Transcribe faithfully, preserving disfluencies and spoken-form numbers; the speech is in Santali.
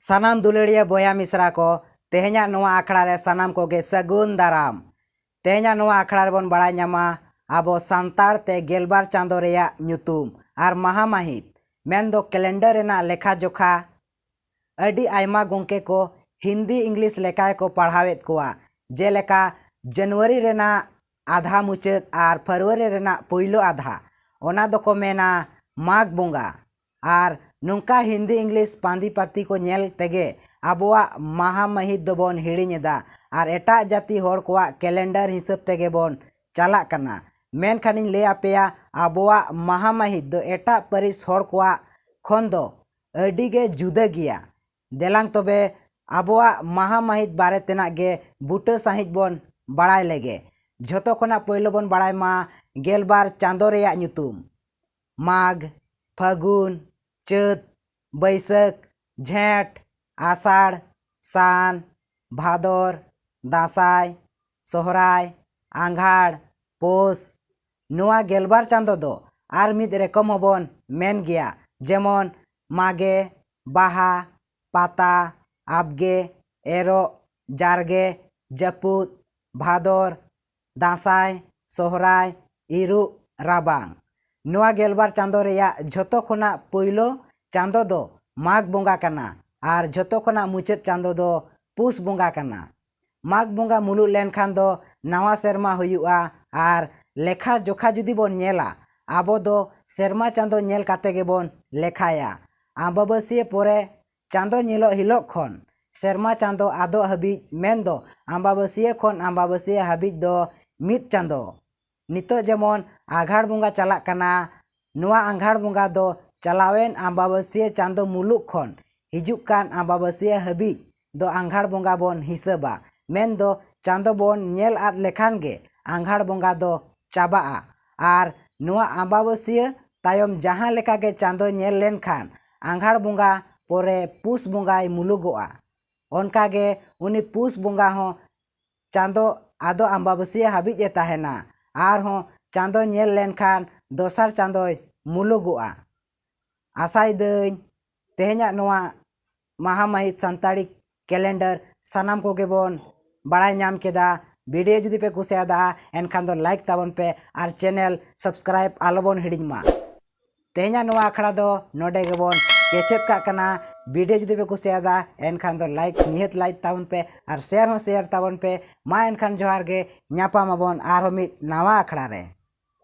ᱥᱟᱱᱟᱢ ᱫᱩᱞᱟᱹᱲᱤᱭᱟᱹ ᱵᱚᱭᱦᱟ ᱢᱤᱥᱨᱟ ᱠᱚ, ᱛᱮᱦᱮᱧᱟᱜ ᱱᱚᱣᱟ ᱟᱠᱷᱲᱟ ᱨᱮ ᱥᱟᱱᱟᱢ ᱠᱚᱜᱮ ᱥᱟᱹᱜᱩᱱ ᱫᱟᱨᱟᱢ᱾ ᱛᱮᱦᱮᱧᱟᱜ ᱱᱚᱣᱟ ᱟᱠᱷᱲᱟ ᱨᱮᱵᱚᱱ ᱵᱟᱲᱟᱭ ᱧᱟᱢᱟ ᱟᱵᱚ ᱥᱟᱱᱛᱟᱲ ᱛᱮ ᱜᱮᱞᱵᱟᱨ ᱪᱟᱸᱫᱚ ᱨᱮᱭᱟᱜ ᱧᱩᱛᱩᱢ ᱟᱨ ᱢᱟᱦᱟ ᱢᱟᱹᱦᱤᱛ, ᱢᱮᱱᱫᱚ ᱠᱮᱞᱮᱱᱰᱟᱨ ᱨᱮᱱᱟᱜ ᱞᱮᱠᱷᱟ ᱡᱚᱠᱷᱟ᱾ ᱟᱹᱰᱤ ᱟᱭᱢᱟ ᱜᱚᱢᱠᱮ ᱠᱚ ᱦᱤᱱᱫᱤ ᱤᱝᱞᱤᱥ ᱞᱮᱠᱟ ᱜᱮᱠᱚ ᱯᱟᱲᱦᱟᱣᱮᱫ ᱠᱚᱣᱟ, ᱡᱮᱞᱮᱠᱟ ᱡᱟᱱᱩᱣᱟᱨᱤ ᱨᱮᱱᱟᱜ ᱟᱫᱷᱟ ᱢᱩᱪᱟᱹᱫ ᱟᱨ ᱯᱷᱮᱵᱽᱨᱩᱣᱟᱨᱤ ᱨᱮᱱᱟᱜ ᱯᱩᱭᱞᱩ ᱟᱫᱷᱟ, ᱚᱱᱟ ᱫᱚᱠᱚ ᱢᱮᱱᱟ ᱢᱟᱜᱽ ᱵᱚᱸᱜᱟ᱾ ᱟᱨ ᱱᱚᱝᱠᱟ ᱦᱤᱱᱫᱤ ᱤᱝᱞᱤᱥ ᱯᱟᱹᱱᱫᱤ ᱯᱟᱹᱛᱤ ᱠᱚ ᱧᱮᱞ ᱛᱮᱜᱮ ᱟᱵᱚᱣᱟᱜ ᱢᱟᱦᱟ ᱢᱟᱹᱦᱤᱛ ᱫᱚᱵᱚᱱ ᱦᱤᱲᱤᱧ ᱮᱫᱟ ᱟᱨ ᱮᱴᱟᱜ ᱡᱟᱹᱛᱤ ᱦᱚᱲ ᱠᱚᱣᱟᱜ ᱠᱮᱞᱮᱱᱰᱟᱨ ᱦᱤᱥᱟᱹᱵ ᱛᱮᱜᱮ ᱵᱚᱱ ᱪᱟᱞᱟᱜ ᱠᱟᱱᱟ᱾ ᱢᱮᱱᱠᱷᱟᱱᱤᱧ ᱞᱟᱹᱭ ᱟᱯᱮᱭᱟ, ᱟᱵᱚᱣᱟᱜ ᱢᱟᱦᱟ ᱢᱟᱹᱦᱤᱛ ᱫᱚ ᱮᱴᱟᱜ ᱯᱟᱹᱨᱤᱥ ᱦᱚᱲ ᱠᱚᱣᱟᱜ ᱠᱷᱚᱱ ᱫᱚ ᱟᱹᱰᱤ ᱜᱮ ᱡᱩᱫᱟᱹ ᱜᱮᱭᱟ᱾ ᱫᱮᱞᱟᱝ ᱛᱚᱵᱮ ᱟᱵᱚᱣᱟᱜ ᱢᱟᱦᱟ ᱢᱟᱹᱦᱤᱛ ᱵᱟᱨᱮ ᱛᱮᱱᱟᱜ ᱜᱮ ᱵᱩᱴᱟᱹ ᱥᱟᱺᱦᱤᱡ ᱵᱚᱱ ᱵᱟᱲᱟᱭ ᱞᱮᱜᱮ᱾ ᱡᱷᱚᱛᱚ ᱠᱷᱚᱱᱟᱜ ᱯᱳᱭᱞᱳ ᱵᱚᱱ ᱵᱟᱲᱟᱭ ᱢᱟ ᱜᱮᱞᱵᱟᱨ ᱪᱟᱸᱫᱚ ᱨᱮᱭᱟᱜ ᱧᱩᱛᱩᱢ᱾ ᱢᱟᱜᱽ, ᱯᱷᱟᱹᱜᱩᱱ, ᱪᱟᱹᱛ, ᱵᱟᱹᱭᱥᱟᱹᱠᱷ, ᱡᱷᱮᱸᱴ, ᱟᱥᱟᱲ, ᱥᱟᱱ, ᱵᱷᱟᱫᱚᱨ, ᱫᱟᱸᱥᱟᱭ, ᱥᱚᱦᱨᱟᱭ, ᱟᱸᱜᱷᱟᱲ, ᱯᱳᱥ᱾ ᱱᱚᱣᱟ ᱜᱮᱞᱵᱟᱨ ᱪᱟᱸᱫᱚ ᱫᱚ ᱟᱨ ᱢᱤᱫ ᱨᱚᱠᱚᱢ ᱦᱚᱸᱵᱚᱱ ᱢᱮᱱ ᱜᱮᱭᱟ, ᱡᱮᱢᱚᱱ ᱢᱟᱜᱮ, ᱵᱟᱦᱟ, ᱯᱟᱛᱟ, ᱟᱵᱜᱮ, ᱮᱨᱚᱜ, ᱡᱟᱨᱜᱮ, ᱡᱟᱹᱯᱩᱫ, ᱵᱷᱟᱫᱚᱨ, ᱫᱟᱸᱥᱟᱭ, ᱥᱚᱦᱨᱟᱭ, ᱤᱨᱩᱜ, ᱨᱟᱵᱟᱝ᱾ ᱱᱚᱣᱟ ᱜᱮᱞᱵᱟᱨ ᱪᱟᱸᱫᱚ ᱨᱮᱭᱟᱜ ᱡᱷᱚᱛᱚ ᱠᱷᱚᱱᱟᱜ ᱯᱩᱭᱞᱳ ᱪᱟᱸᱫᱚ ᱫᱚ ᱢᱟᱜᱽ ᱵᱚᱸᱜᱟ ᱠᱟᱱᱟ ᱟᱨ ᱡᱷᱚᱛᱚ ᱠᱷᱚᱱᱟᱜ ᱢᱩᱪᱟᱹᱫ ᱪᱟᱸᱫᱚ ᱫᱚ ᱯᱩᱥ ᱵᱚᱸᱜᱟ ᱠᱟᱱᱟ᱾ ᱢᱟᱜᱽ ᱵᱚᱸᱜᱟ ᱢᱩᱞᱩᱜ ᱞᱮᱱᱠᱷᱟᱱ ᱫᱚ ᱱᱟᱣᱟ ᱥᱮᱨᱢᱟ ᱦᱩᱭᱩᱜᱼᱟ ᱟᱨ ᱞᱮᱠᱷᱟ ᱡᱚᱠᱷᱟ ᱡᱩᱫᱤ ᱵᱚᱱ ᱧᱮᱞᱟ, ᱟᱵᱚ ᱫᱚ ᱥᱮᱨᱢᱟ ᱪᱟᱸᱫᱚ ᱧᱮᱞ ᱠᱟᱛᱮ ᱜᱮᱵᱚᱱ ᱞᱮᱠᱷᱟᱭᱟ᱾ ᱟᱢᱵᱟᱵᱟᱹᱥᱭᱟᱹ ᱯᱚᱨᱮ ᱪᱟᱸᱫᱚ ᱧᱮᱞᱚᱜ ᱦᱤᱞᱳᱜ ᱠᱷᱚᱱ ᱥᱮᱨᱢᱟ ᱪᱟᱸᱫᱚ ᱟᱫᱚᱜ ᱦᱟᱹᱵᱤᱡ, ᱢᱮᱱᱫᱚ ᱟᱢᱵᱟᱵᱟᱹᱥᱭᱟᱹ ᱠᱷᱚᱱ ᱟᱢᱵᱟᱵᱟᱹᱥᱭᱟᱹ ᱦᱟᱹᱵᱤᱡ ᱫᱚ ᱢᱤᱫ ᱪᱟᱸᱫᱚ᱾ ᱱᱤᱛᱚᱜ ᱡᱮᱢᱚᱱ ᱟᱜᱷᱟᱲ ᱵᱚᱸᱜᱟ ᱪᱟᱞᱟᱜ ᱠᱟᱱᱟ, ᱱᱚᱣᱟ ᱟᱜᱷᱟᱲ ᱵᱚᱸᱜᱟ ᱫᱚ ᱪᱟᱞᱟᱣᱮᱱ ᱟᱢᱵᱟᱵᱟᱹᱥᱭᱟᱹ ᱪᱟᱸᱫᱚ ᱢᱩᱞᱩᱜ ᱠᱷᱚᱱ ᱦᱤᱡᱩᱜ ᱠᱟᱱ ᱟᱢᱵᱟᱵᱟᱹᱥᱭᱟᱹ ᱦᱟᱹᱵᱤᱡ ᱫᱚ ᱟᱜᱷᱟᱲ ᱵᱚᱸᱜᱟ ᱵᱚᱱ ᱦᱤᱥᱟᱹᱵᱟ, ᱢᱮᱱᱫᱚ ᱪᱟᱸᱫᱚ ᱵᱚᱱ ᱧᱮᱞ ᱟᱫ ᱞᱮᱠᱷᱟᱱ ᱜᱮ ᱟᱜᱷᱟᱲ ᱵᱚᱸᱜᱟ ᱫᱚ ᱪᱟᱵᱟᱜᱼᱟ᱾ ᱟᱨ ᱱᱚᱣᱟ ᱟᱢᱵᱟᱵᱟᱹᱥᱭᱟᱹ ᱛᱟᱭᱚᱢ ᱡᱟᱦᱟᱸ ᱞᱮᱠᱟ ᱜᱮ ᱪᱟᱸᱫᱚ ᱧᱮᱞ ᱞᱮᱱᱠᱷᱟᱱ ᱟᱜᱷᱟᱲ ᱵᱚᱸᱜᱟ ᱯᱚᱨᱮ ᱯᱩᱥ ᱵᱚᱸᱜᱟᱭ ᱢᱩᱞᱩᱜᱚᱜᱼᱟ, ᱚᱱᱠᱟ ᱜᱮ ᱩᱱᱤ ᱯᱩᱥ ᱵᱚᱸᱜᱟ ᱦᱚᱸ ᱪᱟᱸᱫᱚ ᱟᱫᱚ ᱟᱢᱵᱟᱵᱟᱹᱥᱭᱟᱹ ᱦᱟᱹᱵᱤᱡ ᱮ ᱛᱟᱦᱮᱱᱟ᱾ ᱟᱨᱦᱚᱸ ᱪᱟᱸᱫᱚ ᱧᱮᱞ ᱞᱮᱱᱠᱷᱟᱱ ᱫᱚᱥᱟᱨ ᱪᱟᱸᱫᱚᱭ ᱢᱩᱞᱩᱜᱚᱜᱼᱟ᱾ ᱟᱥᱟᱭᱫᱟᱹᱧ ᱛᱮᱦᱮᱧᱟᱜ ᱱᱚᱣᱟ ᱢᱟᱦᱟ ᱢᱟᱹᱦᱤᱛ ᱥᱟᱱᱛᱟᱲᱤ ᱠᱮᱞᱮᱱᱰᱟᱨ ᱥᱟᱱᱟᱢ ᱠᱚᱜᱮ ᱵᱚᱱ ᱵᱟᱲᱟᱭ ᱧᱟᱢ ᱠᱮᱫᱟ᱾ ᱵᱷᱤᱰᱤᱭᱳ ᱡᱩᱫᱤ ᱯᱮ ᱠᱩᱥᱤᱭᱟᱫᱟ, ᱮᱱᱠᱷᱟᱱ ᱫᱚ ᱞᱟᱭᱤᱠ ᱛᱟᱵᱚᱱ ᱯᱮ ᱟᱨ ᱪᱮᱱᱮᱞ ᱥᱟᱵᱥᱠᱨᱟᱭᱤᱵ ᱟᱞᱚᱵᱚᱱ ᱦᱤᱲᱤᱧ ᱢᱟ᱾ ᱛᱮᱦᱮᱧᱟᱜ ᱱᱚᱣᱟ ᱟᱠᱷᱲᱟ ᱫᱚ ᱱᱚᱰᱮ ᱜᱮᱵᱚᱱ ᱠᱮᱪᱮᱫ ᱠᱟᱜ ᱠᱟᱱᱟ᱾ ᱵᱷᱤᱰᱤᱭᱳ ᱡᱩᱫᱤ ᱯᱮ ᱠᱩᱥᱤᱭᱟᱫᱟ, ᱮᱱᱠᱷᱟᱱ ᱫᱚ ᱞᱟᱭᱤᱠ ᱱᱤᱦᱟᱹᱛ ᱞᱟᱭᱤᱠ ᱛᱟᱵᱚᱱ ᱯᱮ ᱟᱨ ᱥᱮᱭᱟᱨ ᱦᱚᱸ ᱥᱮᱭᱟᱨ ᱛᱟᱵᱚᱱ ᱯᱮ᱾ ᱢᱟ ᱮᱱᱠᱷᱟᱱ ᱡᱚᱦᱟᱨ ᱜᱮ, ᱧᱟᱯᱟᱢ ᱟᱵᱚᱱ ᱟᱨᱦᱚᱸ ᱢᱤᱫ ᱱᱟᱣᱟ ᱟᱠᱷᱲᱟ ᱨᱮ᱾